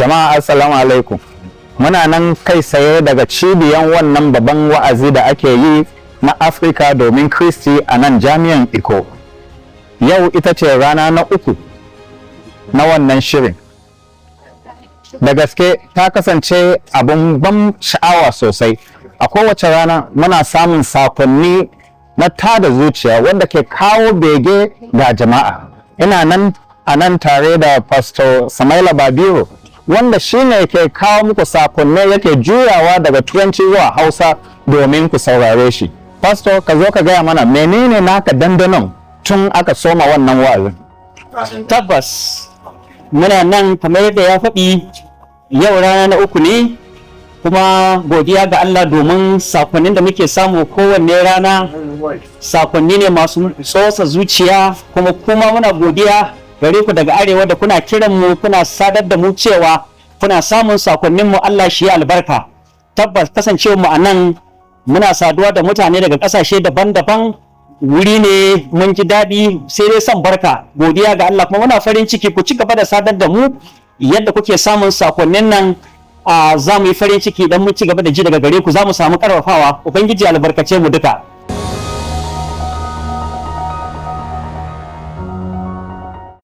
Jama'a, assalamu alaikum. Muna nan kai tsaye daga cibiyan wannan babban wa'azi da ake yi na Afirka domin Kristi a nan jami'an Ikko. Yau ita ce rana na uku na wannan shirin. Da gaske ta kasance abin ban sha'awa sosai. A kowace rana muna samun sakonni na tada zuciya wanda ke kawo bege ga jama'a. Ina nan a nan tare da Pastor Samaila Babiro, wanda shine ke kawo muku sakonni, yake juyawa daga Turanci zuwa Hausa domin ku saurare shi. Pastor, ka zo ka gaya mana menene naka dandanon tun aka soma wannan wa'azin. Tabbas, muna nan kamar yadda ya faɗi, yau rana na uku ne, kuma godiya ga Allah domin sakonnin da muke samu kowanne rana sakonni ne masu sosa zuciya. Kuma muna godiya gare ku daga arewa da kuna kiran mu, kuna sadar da mu cewa kuna samun sakonnin mu. Allah shi ya albarka. Tabbas, kasancewa mu a nan muna saduwa da mutane daga ƙasashe daban-daban, wuri ne mun ji daɗi, sai dai son barka, godiya ga Allah, kuma muna farin ciki. Ku ci gaba da sadar da mu yadda kuke samun sakonnin nan. A za mu yi farin ciki idan mun ci gaba da ji daga gare ku, za mu samu karfafawa. Ubangiji albarkace mu duka.